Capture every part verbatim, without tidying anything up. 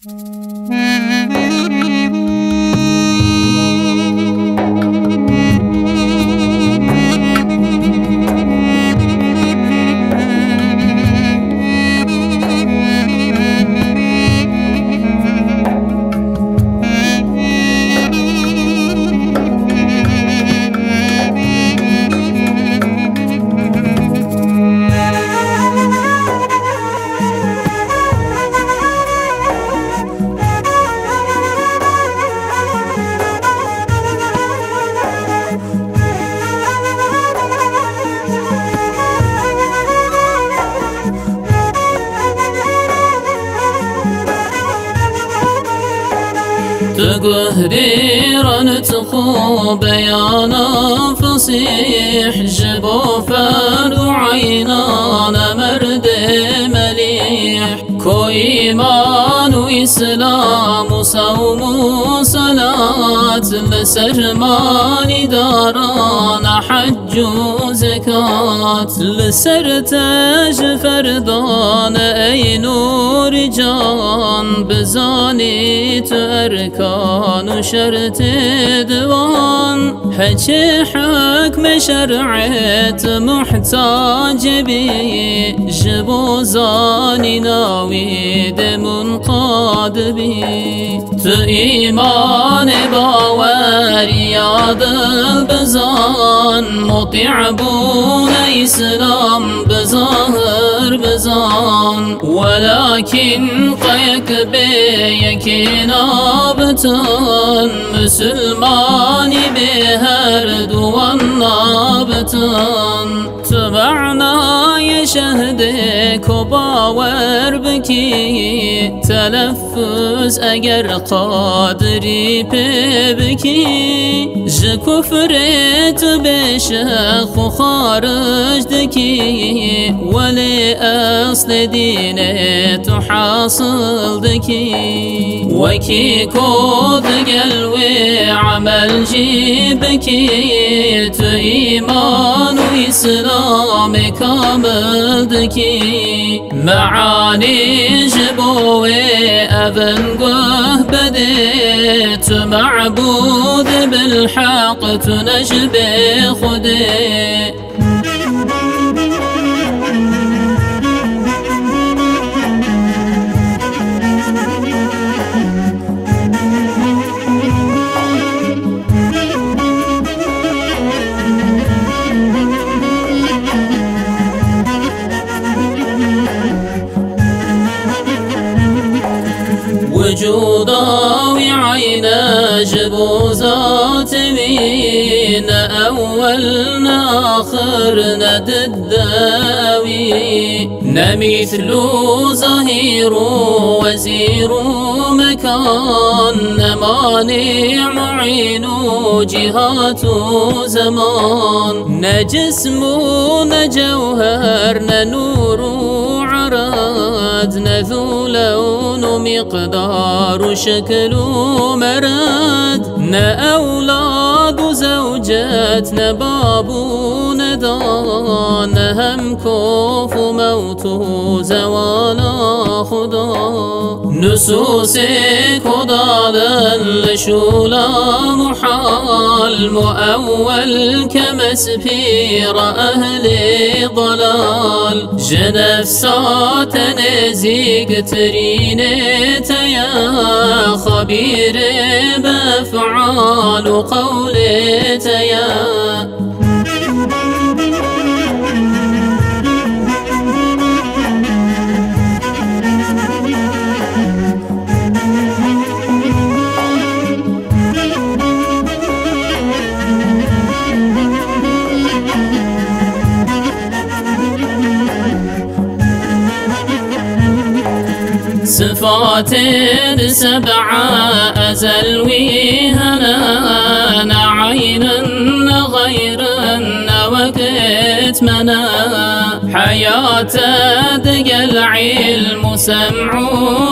Tu guhdî ranit xwe beyana fesîh, ji bo ferd û eynan e merdê melîh. Ko îman û îslam û sewm û selat, li ser manîdaran e hec û zekat. Li ser te ji ferdan e ey nûrî can, bizanî tu erkan û şertê diwan. Heçê hukmê şer'ê tu muhtacê bî, ji bo zanîna wî dê munqad bî. Tu îmanê baweriya dil bizan, mutî'bûne îslam bi zahir bizan. Welakîn qeyek bê yekê nabitin, misilmanî bê her duwan nabitin. Tu manayê şehdê ko bawer bikî, telef Hûs eger qadirî pê bikî, ji kufrê tu bêşex û xaric dikî, welê eslê dînê tu hasil dikî. Wekî ku digel wê emel jî bikî, tu îman û îslamê kamil dikî. Meanî ji bo wê ev in guh bidê, tu mebûdê bilheq, tu ne ji bê Xwedê. Wicûda wî eyne ji bo zatê wî, ne ewwel ne axir ne didde wî, ne mîsl û zahîr û wezîr û mekan, ne manî muîn û cîhat û zeman, ne cism û ne cewher, ne nûr û erad, ne zû lewn û miqdar û şekil û merad, ne ewlad û zewcet, ne bab û ne da, ne hem kof û mewt û zewala Xuda. Nusûsê ku dadin li şûla muhal, muewwel kemespîra ehlê dalal. Ji nefsa te nêzîktirînê te ye, xebîrê bi efal û qewlê te ye. Sifatên seb'a ezel wî hene, ne eynin, ne xeyrin, ne Wekit me ne heyate digel ilm û sem û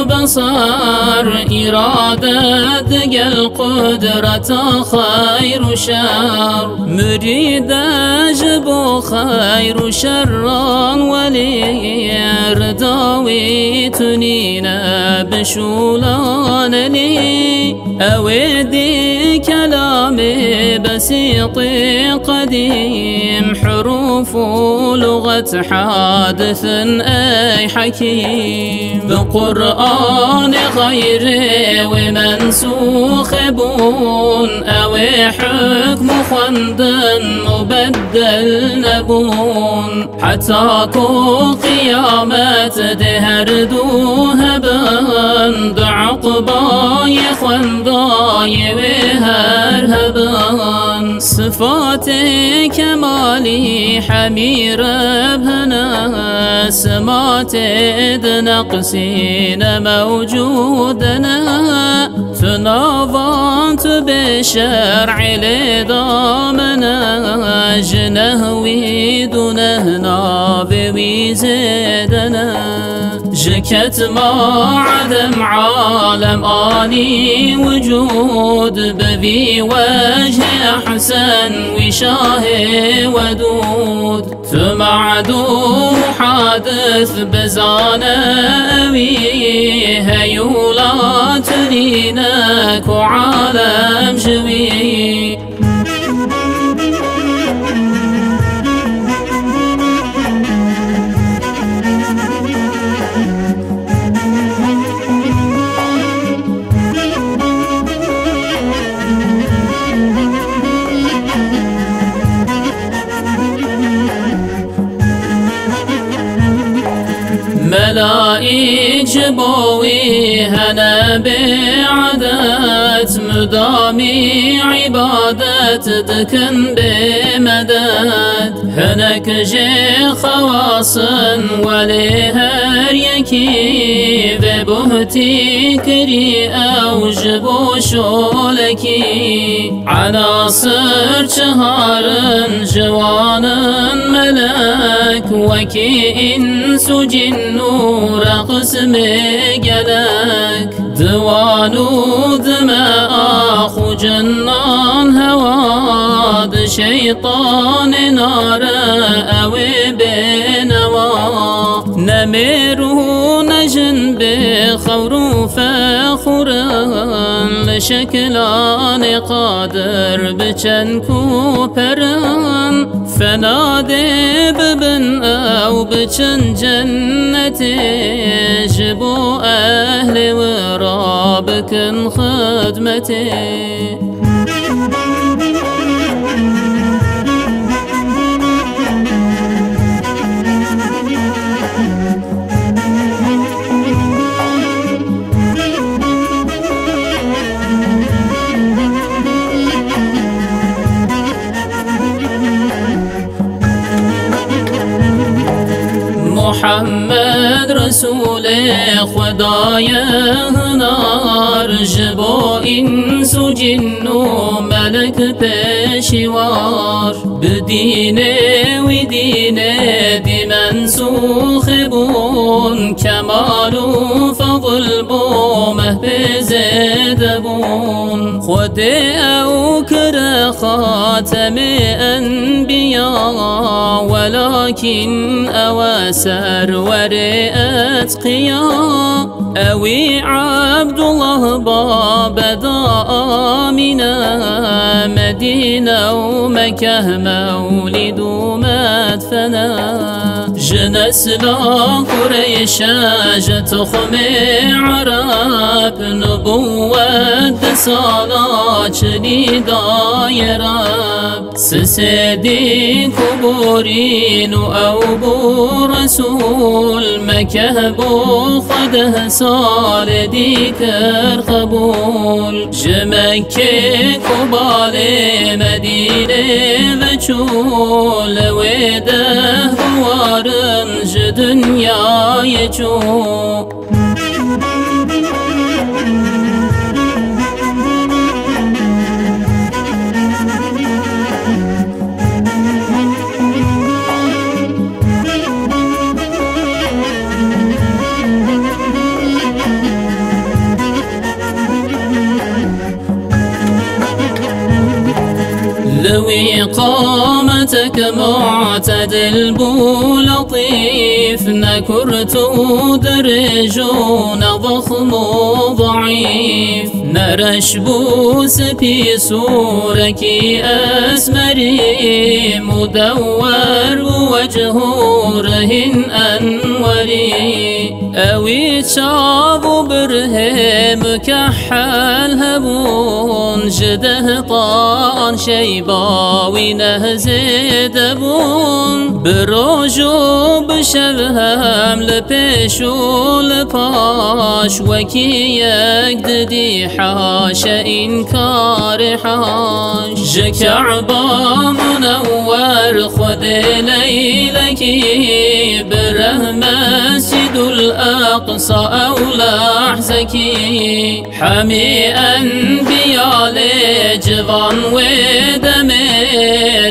besar, îrade digel qudreta xeyr û şer. Murîde ji bo xeyr û şeran welî, rida wî tunîne bişûlanelî. Ew ê dî kelamê besîtê qedîm, hurûf û luxet hadis in ey hekîm. Bi Qur'anê xeyrê wê mensûxê bûn, ew ê hukm û xwendin mubeddel nebûn. Heta ku qiyamet dê her du hebin, di uqbayê xwendayê wê her hebin. Sifatê kemalî hemî Reb hene, simatê di neqsî ne mewcûd ne. Tu navan tu bê şer'ê lê damene, ji neh wî du neh navê wî zêde ne. Ji ketma edem alem anî wicûd, bi vî wecihê ehsen wî şahê wedûd. Tu ma'dûm û hadis bizane, ewî heyûla tu nîne ku alem ji wî. Melaîk ji bo wî hene bê edet, mudamî îbadet dikin bê medet. Hinek jê xewas in welê her yekî, vê buhtî kirî ew ji bo şolekî. Enasir çihar in ji wan in melek, wekî îns û cîn nûre qismê gelek. Di wan û di me ax û cinan hewa, di şeytanê nare ew ê bênewa. Ne mêr û ne jin bê xewr û fexûr in, li şekilanê qadir bi çend ku perin. Fena dê bibin ew biçin cennetê, ji bo ehlê wira bikin xidmetê. Muhammed Resûlê Xwedayê hinar, ji bo îns û cîn û melek pêşîwar. Bi dînê wî dînê dî mensûxê bûn, kemal û fezl bo meh pê zêde bûn. Xwedê ew kire xatemê enbiya, welakîn ew e serwerê etqiya. Ewî Ebdullah babeda Amîne, Medîne û Mekeh mewlîd û medfene. Ji nesla Qureyş e, ji tuxmê Ereb, nubuwet di sala çilî daye Reb. Sisêdî ku borîn û ew bû Resûl, Mekeh bo xwe deh salê dî kir qebûl. Ji Mekkê ku balê Medînê veçû, li wê deh biwarin ji dinyayê çû. Mu'tedil bû letîf, ne kurt û dirêj û ne zexm û zeîf, ne reş bû spî sûrekî esmerî, mudewer bû wecih û rihîn enwerî. Ewî çav û birhê mukehhel hebûn, ji dehtan şeyba wî ne zêde bûn. Bi roj û bi şev hem li pêş û li paş, wekî yek didî haşe înkarê haş. Ji Ke'ba munewwer Xwedê leylekî, bi reh Mescîdul Eqsa ew lehzekî. Hemî enbiya lê civan wê demê,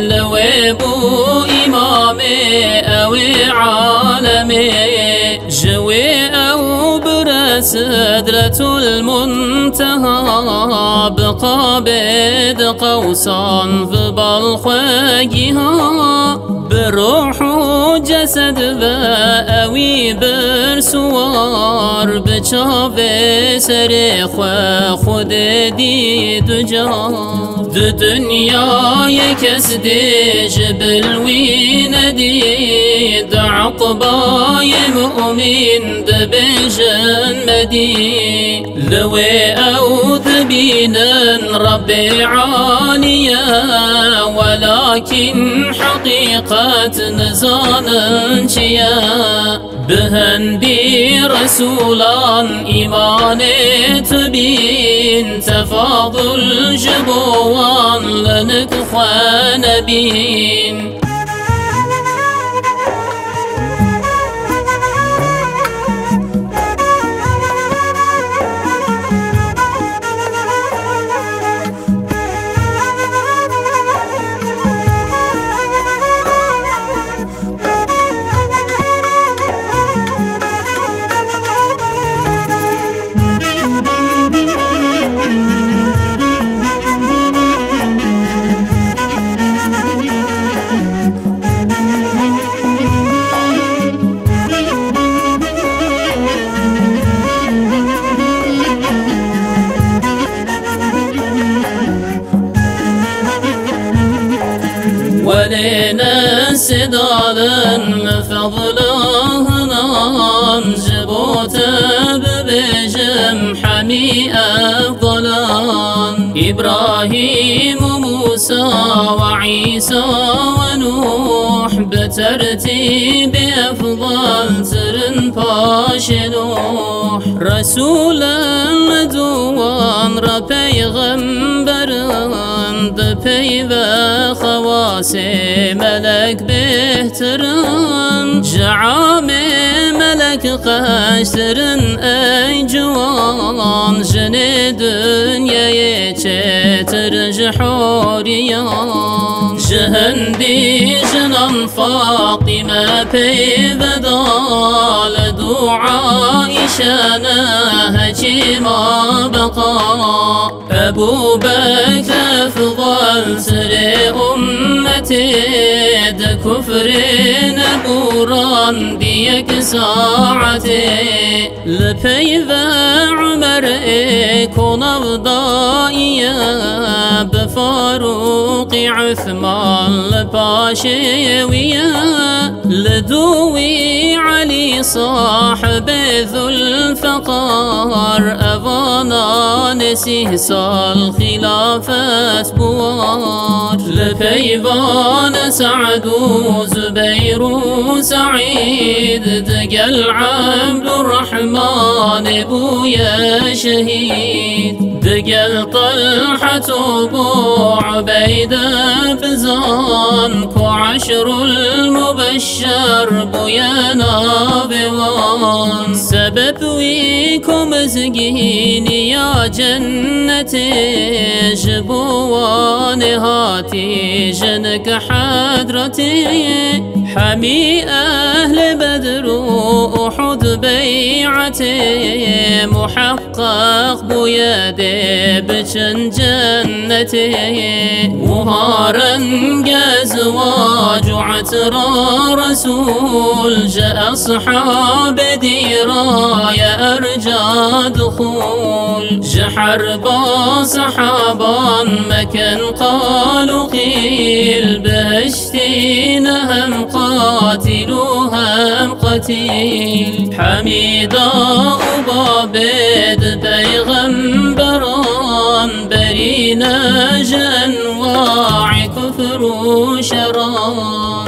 li wê bû îmamê ew ê alemê. Ji wê ew bire Sidretul Munteha, bi qabê di qewsan vi bal xwe giha. Bi ruh û cesed ve ewî bir suwar, bi çavê serê xwe Xwedê dî du car. Di dinyayê kes dê ji bil wî nedî, di eqbayê mu'mîn dibêjin medî. Li wê ew dibînin Rebbê alî ye, welakîn heqîqet nizanin çi ye. Bi hindî resûlan îmanê tu bîn, tefadul ji bo wan li nik xwe nebîn. Welê nesê dalin min fezla hinan, ji bo te bibêjim hemî efdalan. Îbrahîm û Mûsa we Îsa we Nûh, bi tertîbê efdaltirin paşê Nûh. Resûlin li dû wan re peyxemberin, di peyve xewasê melek bêhtirin. Ji amê melek qeştirin ey ciwan, jinê dinyayê çêtir ji horiyan. Ji hindî jinan Fatîme peyveda, li dû Aîşe ne heçî ma beqa. Ebû Bekr efdaltirê ummetê, di kufrê nebû randî yek saetê. Li peyve Umer ê ku nav daye, bi Farûqî Usman li paşê wî ye. Li dû wî Elî sahibê Zulfeqar, evanan ê sîh sal xîlafet bi war. Li peyvan Se'd û Zubeyr û Se'îd, digel Ebdurrehmanê bûye şehîd. Digel Telhet û Ebû Ubeyde, bizan ku eşrul mubeşşer bûye navê wan. Sebep wî ku mizgîniya cennetê ji bo wan ê hatî jinik hedretê. Hemî ehlê Bedr û Uhud bey'etê, muheqqeq bûye dê Biçin cennetê. Wiha renge ziwac û etira Resûl, ji eshabê dîraye erca dixûl. Ji herba sehaban mekin qal û qîl, bihiştî ne hem qatîl û hem qetîl. Hemîda û babê di peyxemberan, berî ne ji enwaî kufr û şeran.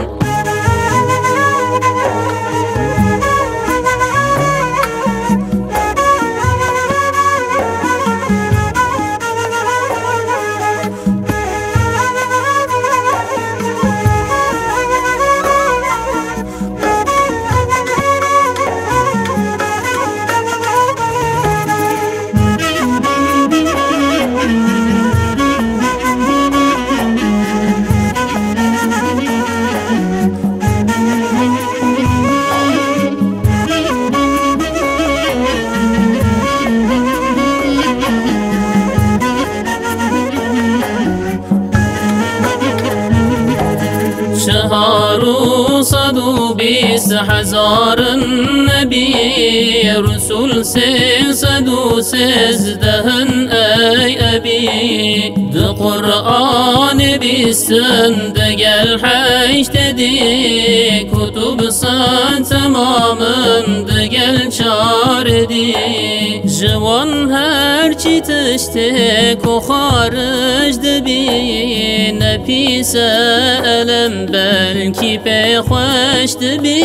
Çehar û sed û bîst hezar in nebî, Resûl sê sed û sêzdeh in ey ebî. Di Qur'anê bîst in digel heşt dî, kutub sed temam in digel çar dî. Ji wan her çi tiştê ku xaric dibî, ne pîs e elem, belkî pê xweş dibî.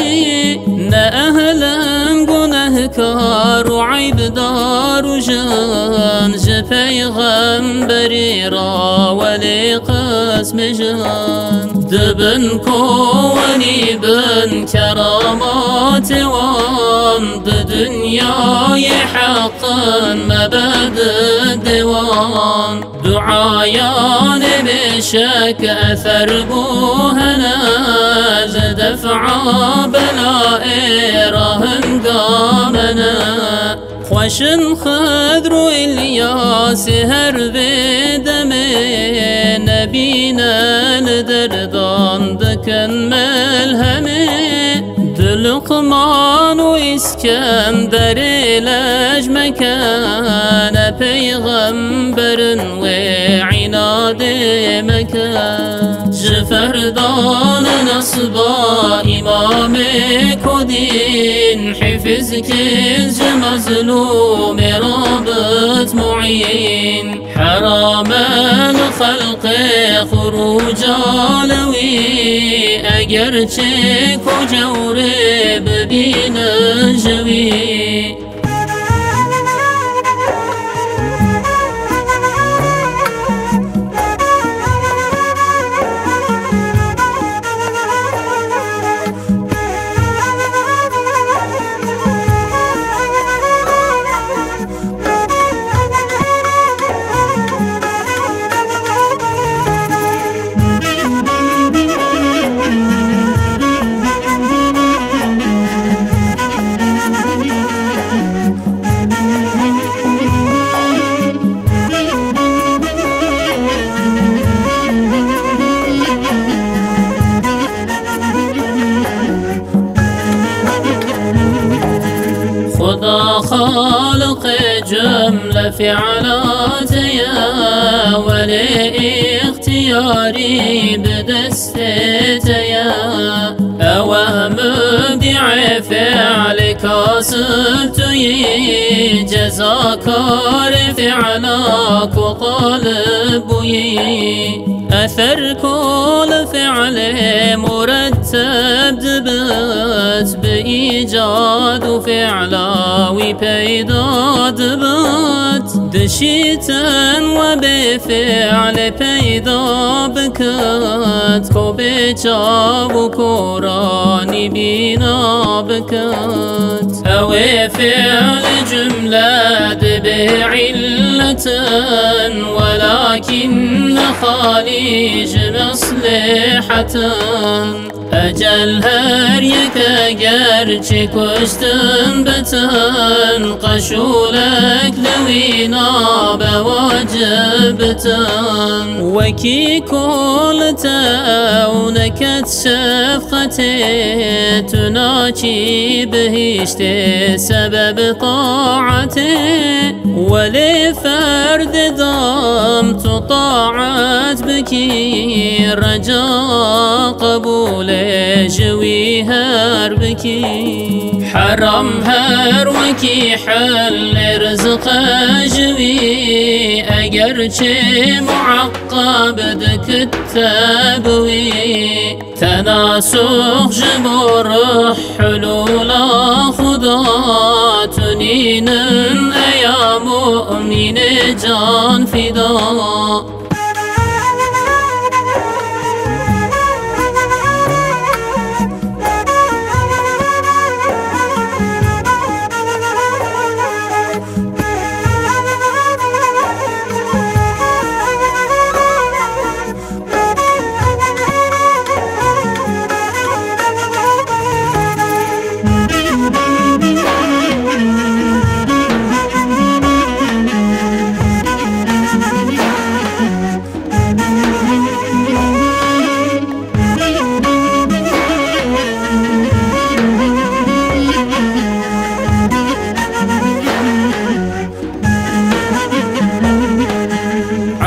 Ne ehl in gunehkar û eybdar û jin, ji peyxemberî re welê qismê jin. Di bin kowenî bin keramatê wan, di dinyayê heq in mebed dêwan. Duayanê bêşek eser bû hene, li def'a belayê re hingame ne. Xweş in Xidr û Îlyasê her vê demê, nebîne li derdan dikin melhemê. Di Luqman û Îskenderê lej meke, ne peyxember in wê înadê meke. Ji ferdan nasba îmamê ku dîn, hîfiz kir ji mezlûmê rabit muîn. Herame li xelqê xuruca li wî, eger çêk û cewrê bibînin ji wî. Xuda xaliqê cumle fiilatê ye, welê îxtiyarî bi destê te ye. Ew e mubdîê fiilê kasib tu yî, cezakarê fiila ku talib bûyî. Eser ku li fiilê muretteb dibit, bi îcad û fiila wî peyda dibit. Dişîtin we bê fiilê peyda bikit, ku bê çav û koranî bîna bikit. Ew ê fiilê cumle dibê îllet Tin, welakin xalî ji meslêhetin. Ecel her yek eger çi kuştin bitin, qeşûlek li wî nabe wacib bitin. Wekî kol te ew neket şefqetê, tu nakî bihiştê sebeb taetê. Welê ferdê dam tu taet bikî, reca qebûlê ji wî her bikî. Heram her wekî hillê rizqe ji wî, eger çê mueqqab dikit te bi wî. Tenasux ji bo ruh hulûla Xuda, tu nînin eya mu'mînê can fida.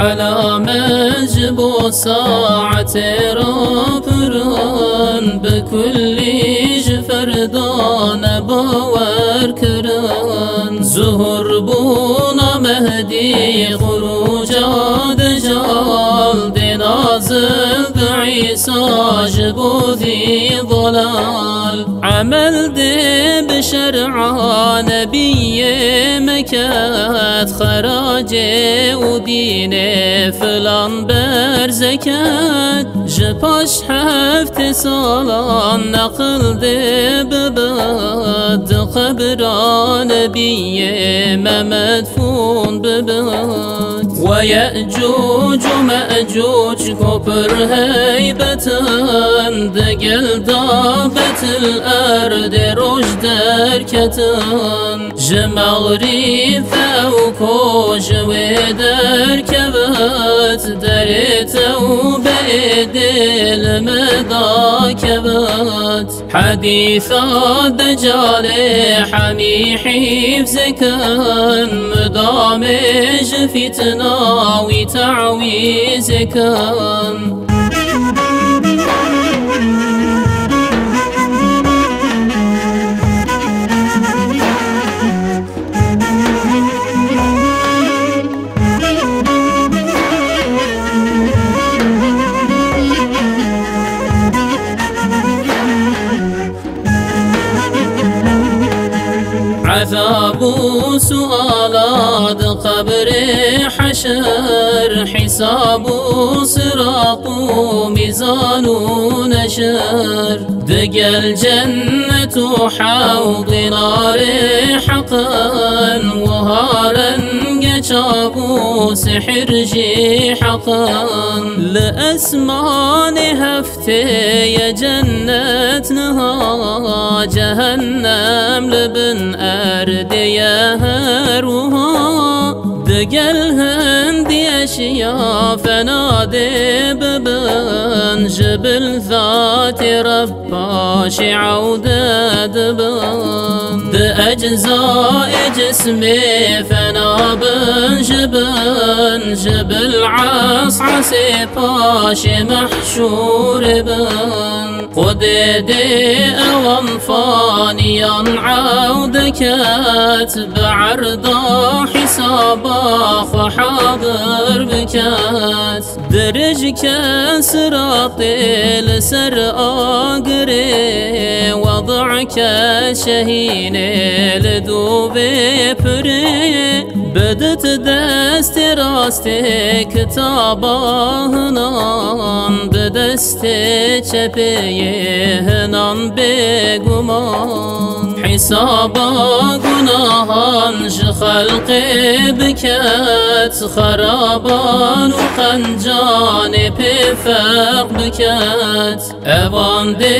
Ela me ji bo saetê rapirin, bi kullî ji ferda ne bawer kirin. Zuhur bûna Mehdî, xuruca Decal, dê nazil bi Îsa ji bo dî dalal. Emel dê bi şer'a Nebiyê meket, xeracê û dînê filan berzeket. Ji paş heftê salan neqil dê bibit, di qebra Nebiyê me medfûn bibit. We Ye'cûc û Me'cûc ku pir heybet in, di gel da betil erdê roj derketin. Ji Mexrîb ve ew ku ji wê derkevit, derê tewbeyê dê li me dakevit. Hedîsa Decalê hemî hîfz kin, midamê ji fîtina wî tewîz kin. Ezab û suala di qebrê heşir, hîsab û sirat û mîzan û neşir. Digel cennet û hewdê narê heqin, wiha renge çav û sihir jî heqin. Li esmanê heftê ye cennet niha, cehennem li bin erdê ye her wiha. Digel hindî eşya fena dê bibin, ji bil zatê Reb paşê ewde dibin. Di eczayê cismê fena bin ji bin, ji bil es'esê paşê mehşûrê bin. Xwedê dê ewan faniyan ewde ket, bi erda hîsaba xwe hadir bike. ket. Dirij ket siratê li ser agirê, wed'a ket şehînê li dûvê pirê. Bidit destê rastê kitaba hinan, bi destê çepê yê hinan bêguman. Hîsaba gunahan ji xelqê biket, xeraban û qencanê pê ferq biket. Evan dê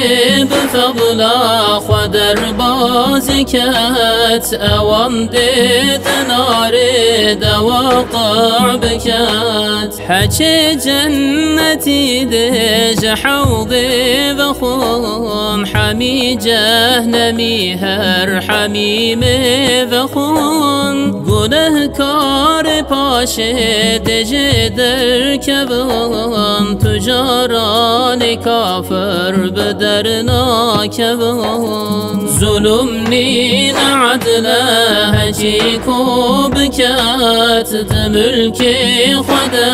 bi fedla xwe derbazî ket, ewan dê di narê de waqi biket. Heçê cennetî dê ji hewdê vexwin, hemî cehnemî her hemîmê vexwin. Gunehkarê paşê dê jê derkevin, tu caranê kafir bi dernakevin. Zulm nîne edle heçî ku biket, di milkê xwe de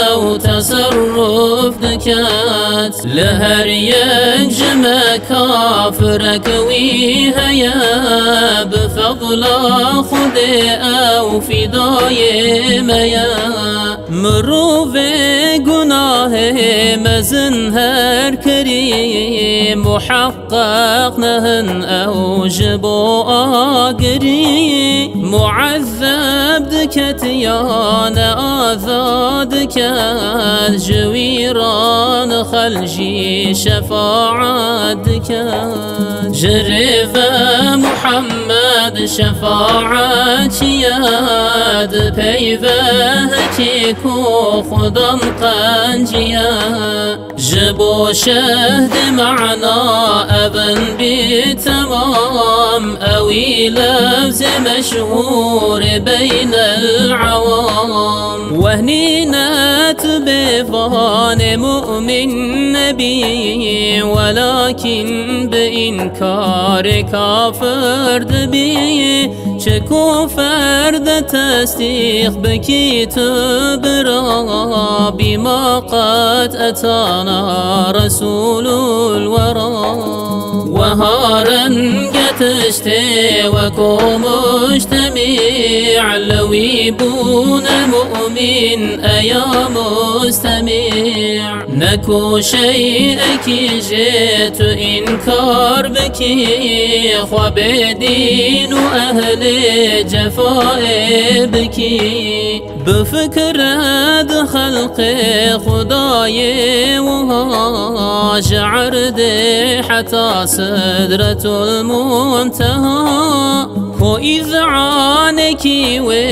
ew teserruf diket. Li her yek ji me kafirek wî heye, bi fedla Xwedê ew fîdayê me ye. Mirovê gunahê mezin her kirî, muheqqeq nehin ew ji bo agirî. Muezzeb diket ya ne azad diket, ji wî re nexel jî şefaet diket. Ji rê ve Muhammed şefaetçiye, di peyve hekî ku Xudan qenciye. Ji bo şehdê mana evin bî temam, ewî lewzê meşhûrê beynel ewam. Wehnî net bê vanê mu'min nebî, welakîn bi înkarê kafir dibî. Çi ku ferde tesdîq bikî tu bira, bîma qet etana Resûlul Wera. Weha renge tiştê weko mujtemî, li wî bûne mu'min eya mustemî. Neku şeyekî jê tu înkar bikî, xwe bêdîn û ehlê cefayê bikî. Bifikire di xelqê Xwedayê wiha, ji erdê heta Sidretul Munteha. Ku îzanekî wê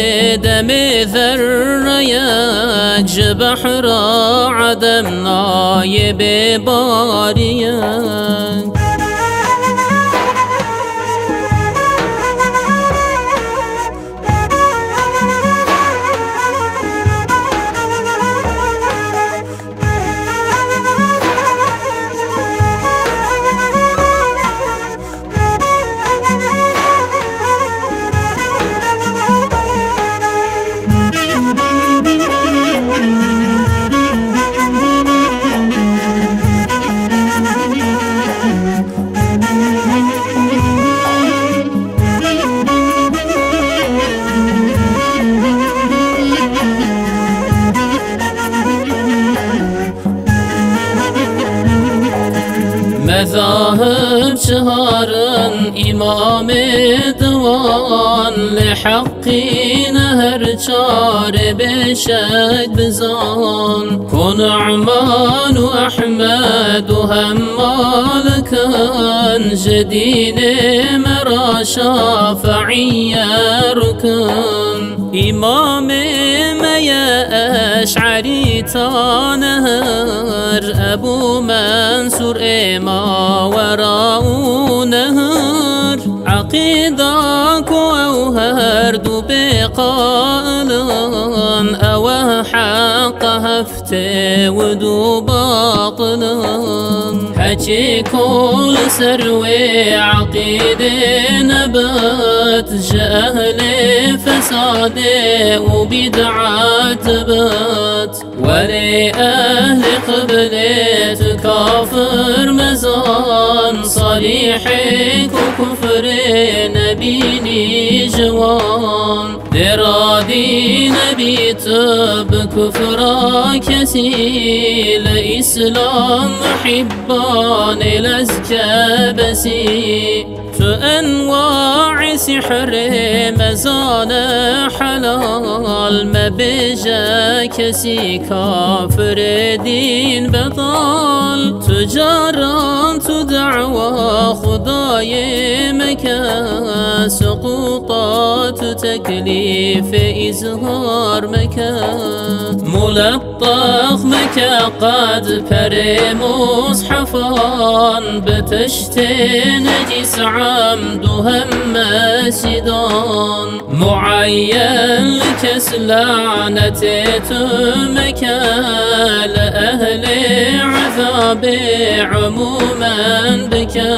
demê zerreyek ji behra edem nayê bê bariyek. Mezahib çiharin îmamê diwan, lê heqî ne her çarê bêşek bizan. Ku Nu'man û Ehmed û hem Malik in, ji dînê me ra Şafi'îye ruk in. Îmamê me ye Eş'erî ta nehir, Ebû Mensûr ê ma wera û nehir. Eqîda ku ew her du pê qail in, ew e heqa heftê û du batil in. Heçî ku li ser wê eqîdê nebit, ji ehlê fesadê û bîd'et bit. Werê ehlê qiblê tu kafir mezan, salîhê ku kufrê nebînî ji wan. Dêradî nebî tu bi kufra kesî, li Îslam muhîbbanê lezke besî. Tu enwaê sîhrê mezane helal, mebêje kesî kafirê dîn betal. Tu caran tu dawa Xwedayê meke, suqûta tu teklîfê îzhar meke. Mulettaq meke qet perê mushefan, bi tiştê necîs emd û hem mesîdan. Muayyen kes lanetê tu meke, li ehlê ezabê umûmen bike.